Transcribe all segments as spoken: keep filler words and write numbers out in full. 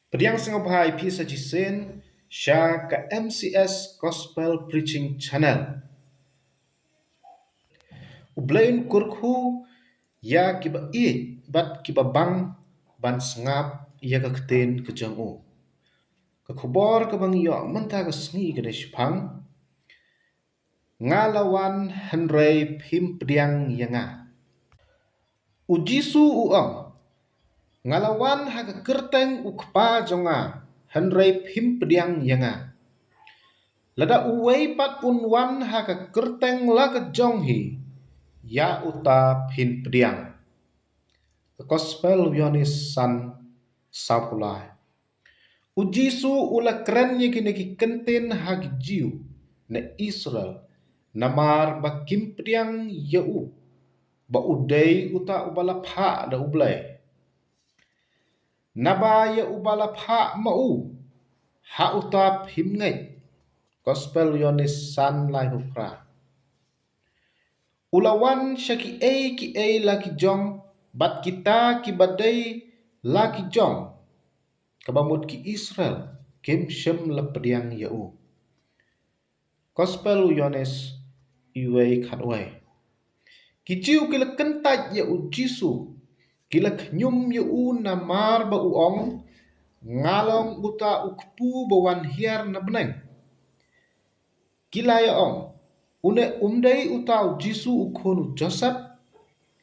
Pdiang sngewbha ïa phi sa shisien sha ka M C S Gospel Preaching Channel. U Blei un kyrkhu ïa kiba ïeit bad kiba bang ban sngap ïa ka ktien ka jong u. Ka khubor kaba ngi ïoh mynta ka sngi ka dei shaphang: Nga la wan hynrei phim pdiang ïa nga. U Jisu u ong: Nga la wan ha ka kyrteng u Kpa jong nga, hynrei phim pdiang ïa nga. Lada uwei pat un wan ha ka kyrteng la ka jong hi, ïa uta phin pdiang. Ka Gospel u Ïoannis san, sawphew lai. U Jisu u la kren ïa kine ki kyntien ha ki Jiw na Israel, namar ba kim pdiang ïa u ba u dei uta uba la phah da U Blei. Naba ïa uba la phah ma u, ha uta phim ngeit. Gospel u Ïoannis san, laiphew phra. U la wan sha kiei kiei la ki jong, bad kita kiba dei la ki jong, kaba mut ki Israel, kim shym la pdiang ïa u. Gospel u Ïoannis uwei khatwei. Ki Jiw ki la kyntait ïa u Jisu, ki la khñium ïa u namar ba u ong: Nga long uta u kpu ba wan hiar na bneng. Ki la ïa ong: Une um dei uta u Jisu u khun u Joseph,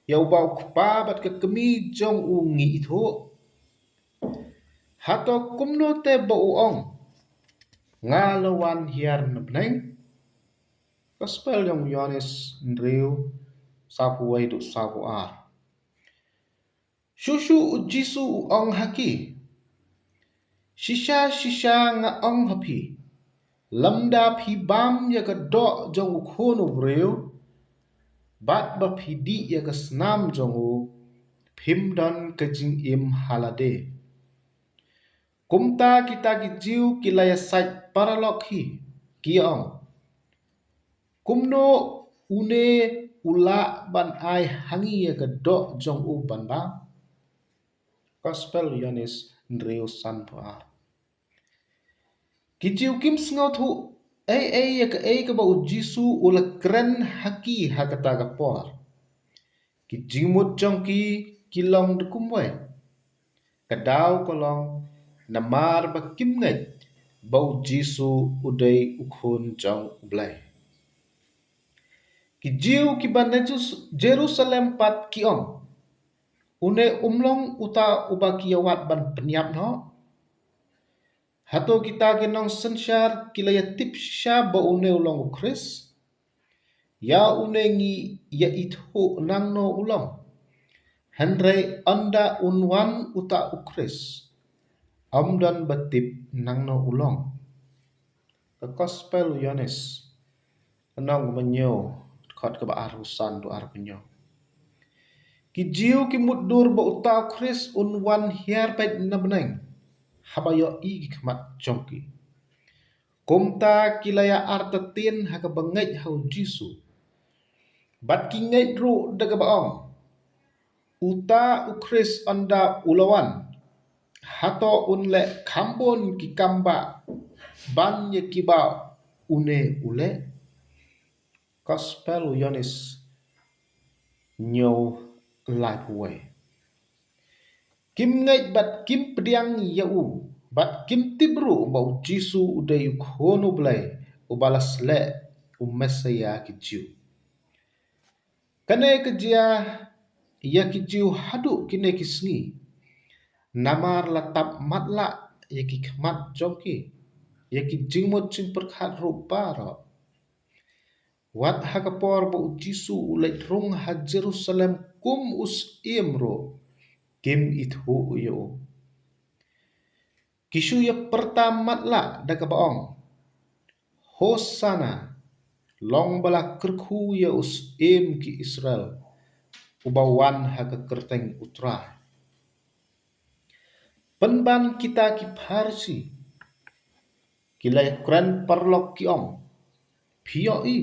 ïa uba u kpa bad ka kmie jong u ngi ithuh? Hato kumno te ba u ong: Nga la wan hiar na bneng? Gospel jong u Ïoannis hynriew, sawphew wei haduh sawphew ar. Shuh shuh u Jisu u ong ha ki: Shisha shisha nga ong ha phi, lymda phi bam ïa ka doh jong u Khun u briew, bad ba phi dih ïa ka snam jong u, phim don ka jingim ha lade. Kumta kita ki Jiw ki la ïasaid paralok hi, ki ong: Kumno une u lah ban ai ha ngi ïa ka doh jong u ban bam? Gospel Ïoannis hynriew, sanphew ar. Ki Jiw kim sngewthuh ei ei ïa kaei kaba u Jisu u la kren ha ki ha kata ka por. Ki jingmut jong ki ki long da kumwei? Ka daw ka long namar ba kim ngeit ba u Jisu u dei u Khun jong U Blei. Ki Jiw kiba na Jus-, Jerusalem pat ki ong: Une um long uta uba ki ïawad ban pynïap noh? Hato kita ki nongsynshar ki la ïatip shisha ba une u long u Khrist? Ïa une ngi ïa ithuh nangno u long. Hynrei ynda un wan uta u Khrist, ym don ba tip nangno u long. Ka Gospel u Ïoannis, lynnong ba hynñiew, dkhot kaba arphew san haduh arphew hynñiew. Ki Jiw ki mutdur ba uta u Khrist un wan hiar beit na bneng haba ïohi ki khmat jong ki. Kumta ki la ïa artatien ha kaba ngeit ha u Jisu. Bad ki ngeit ruh da kaba ong: Uta u Khrist ynda u la wan, hato un leh kham bun ki kam bah ban ïa kiba une u leh? Gospel u Ïoannis hynñiew, laiphew wei. Kim ngeit bad kim pdiang ïa u, bad kim tip ruh ba u Jisu u dei u Khun u Blei, uba la sleh, u Messaïah ki Jiw. Kane ka jia ïa ki Jiw haduh kine ki sngi, namar la tap matlah ïa ki khmat jong ki, ïa ki jingmut jingpyrkhat ruh baroh. Wat ha ka por ba u Jisu u leit rung ha Jerusalem kum u syiem ruh, kim ithuh ïa u. Ki shu ïa pyrta matlah da kaba ong: Hosana, long ba la kyrkhu ïa u syiem ki Israel, uba wan ha ka kyrteng u Trai. Pynban kita ki Pharisi ki la ïa kren paralok ki ong: Phi ïohi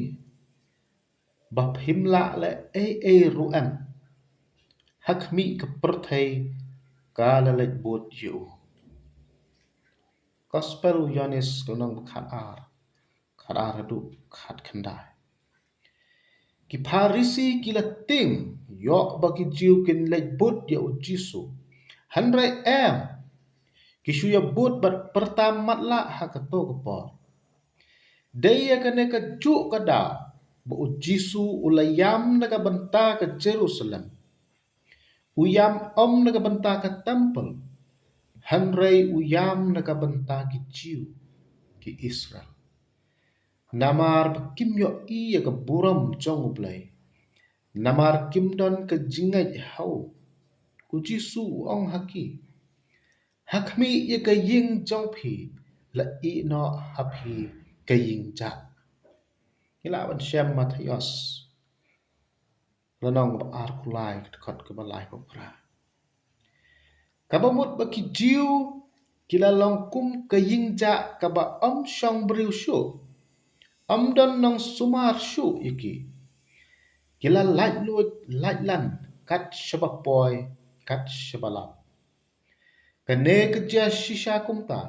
ba phim lah leh ei ei ruh em? Ha khmih ka pyrthei ka la leit bud ïa u. Gospel u Ïoannis ka lynnong ba khat ar, khat ar haduh khat khyndai. Ki Pharisi ki la tieng ïoh ba ki Jiw kin leit bud ïa u Jisu. Hynrei em, ki shu ïa bud bad pyrta matlah ha kato ka por. Dei ïa kane kajuh ka daw ba u Jisu u la ïam na ka bynta ka Jerusalem. U ïam ym na ka bynta ka templ, hynrei u ïam na ka bynta ki Jiw, ki Israel. Namar ba kim ïohi ïa ka burom jong U Blei. Namar kim don ka jingngeit ha u. U Jisu u ong ha ki, ha khmih ïa ka ïing jong phi, la ïeh noh ha phi ka ïing jah. Ngi lah ban shem Mathaios, lynnong ba arphew lai, ka dkhot kaba laiphew phra. Kaba mut ba ki Jiw ki la long kum ka ïing jah kaba ym shong briew shuh, ym don nongsumar shuh ïa ki. Ki la lait luid lait lan kat shaba poi kat shaba lap. Kane ka jia shisha kumta,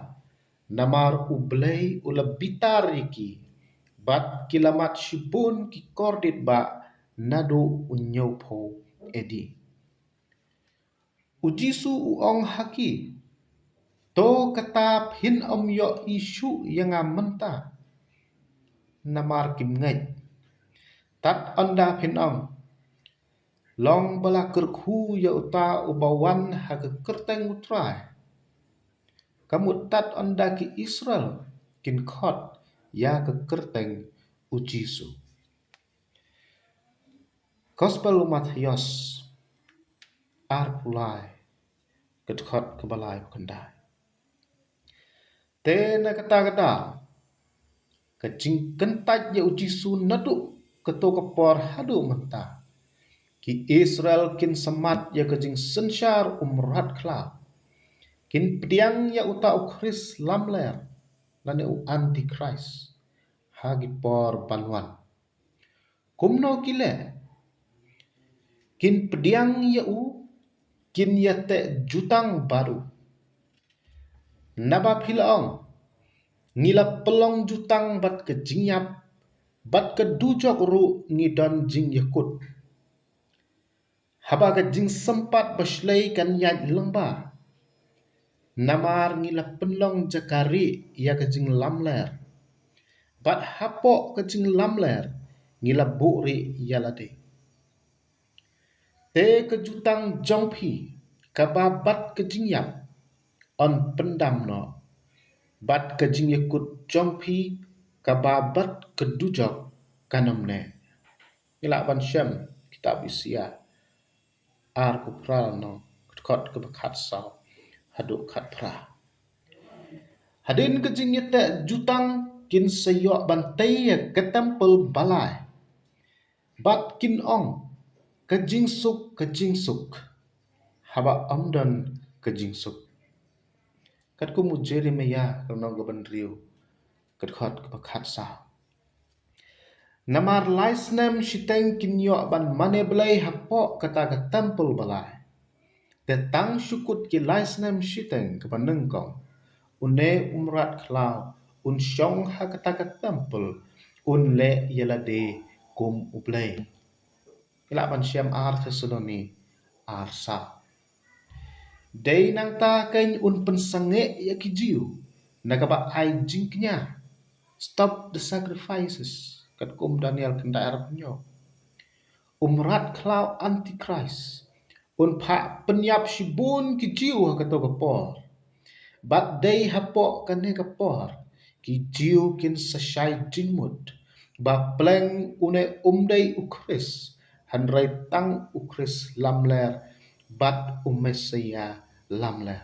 namar U Blei u la bitar ïa ki, bad ki la mad shibun ki kordit bah naduh u hynñiewphew A D. U Jisu u ong ha ki, to kata phin ym ïohi shuh ïa nga mynta, namar kim ngeit. Tad ynda phin ong, long ba la kyrkhu ïa uta uba wan ha ka kyrteng U Trai. Ka mut tad ynda ki Israel kin khot ïa ka kyrteng U Jisu. Gospel u Mathaios arphew lai, ka dkhot kaba laiphew khyndai. Te na kata ka daw, ka jingkyntait ïa U Jisu naduh kato ka por haduh mynta, ki Israel kin smat ïa ka jingsynshar u mrad khlaw. Kin pdiang ïa uta u Khrist lamler, lane u Antichrist, ha ki por ban wan. Kumno ki leh? Kin pdiang ïa u, kin ïateh jutang bad u. Naba phi la ong, ngi la pynlong jutang bad ka jingïap, bad ka dujok ruh ngi don jingïakut. Haba ka jingsympat bashlei kan ïaid lyngba. Namar ngi la pynlong jaka rieh ïa ka jinglamler. Bad hapoh ka jinglamler ngi la buhrieh ïa lade. Te ka jutang jong phi kaba bad ka jingïap yn pyndam noh. Bad ka jingïakut jong phi kaba bad ka dujok kan ym neh. Ngi lah ban shem kitab Isaïah arphew phra lynnong, ka dkhot kaba khatsaw haduh khatphra. Hadien ka jingïateh jutang kin sa ïoh ban tei ïa ka templ ba lai. Bad kin ong, ka jingsuk, ka jingsuk. Haba ym don ka jingsuk. Katkum u Jeremiah lynnong kaba hynriew, ka dkhot kaba khatsaw. Namar lai snem shiteng kin ïoh ban mane blei hapoh kata ka templ ba lai. Te tang shu kut ki lai snem shiteng kaba nyngkong, une u mrad khlaw un shong ha kata ka templ, un leh ïa lade kum u blei. Ngi lah ban shem ar Thessaloni ar saw. Dei nangta kein un pynsangeh ïa ki Jiw na kaba ai jingkñia. Stop the sacrifices, katkum Daniel khyndai arphew hynñiew. U mrad khlaw Antichrist un phah pynïap shibun ki Jiw ha kato ka por. Bad dei hapoh kane ka por ki Jiw kin sa shai jingmut ba pleng une um dei u Khrist, hynrei tang u Khrist lamler bad u Messaïah lamler.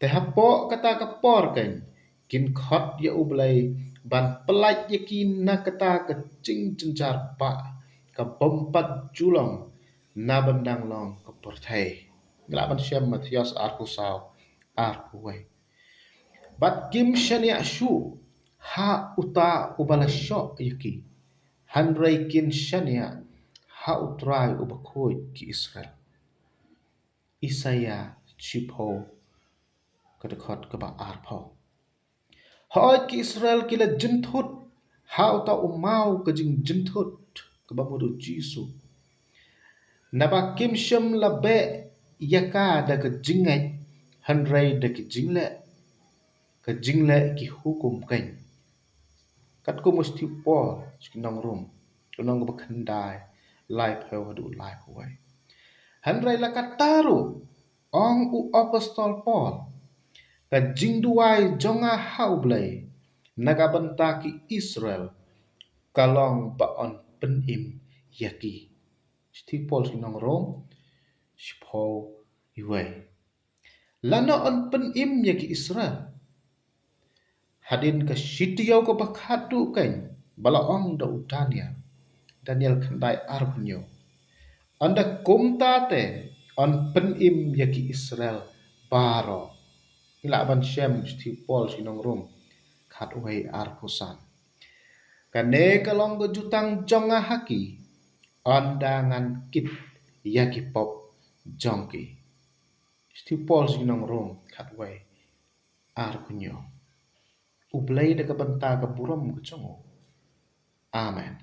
Te hapoh kata ka por kein kin khot ïa u Blei ban pyllait ïa ki na kata ka jingjynjar bah ka bym pat ju long na bynta long ka pyrthei. Ngi lah ban shem Mathaios arphew saw, arphew wei. Bad kim shaniah shuh ha uta uba la shoh ïa ki, hynrei kin shaniah ha U Trai uba khuid ki Israel. Isaïah shiphew, ka dkhot kaba arphew. Hooid ki Israel ki la jynthut ha uta u maw ka jingjynthut kaba mut u Jisu. Naba kim shym la beh ïa ka da ka jingngeit hynrei da ki jingleh, ka jingleh ki hukum keiñ. Katkum u shithi u Paul sha ki nong Rom, lynnong kaba khyndai, laiphew haduh laiphew wei. Hynrei la katta ruh, ong u apostol Paul, ka jingduwai jong nga ha U Blei na ka bynta ki Israel ka long ba yn pynim ïa ki. Shithi u Paul sha ki nong Rom, shiphew iwei. Lano yn pynim ïa ki Israel? Hadien ka shi taïew kaba khatduh keiñ ba la ong da u Daniel, Daniel khyndai arphew hynñiew. Ynda kumta te yn pynim ïa ki Israel baroh. Ngi lah ban shem shithi u Paul sha ki nong Rom khatwei arphew san. Kane ka long ka jutang jong nga ha ki, ynda ngan kit ïa ki pop jong ki. Shithi u Paul sha ki nong Rom khatwei arphew hynñiew. U Blei da ka bynta ka burom ka jong u. Amen.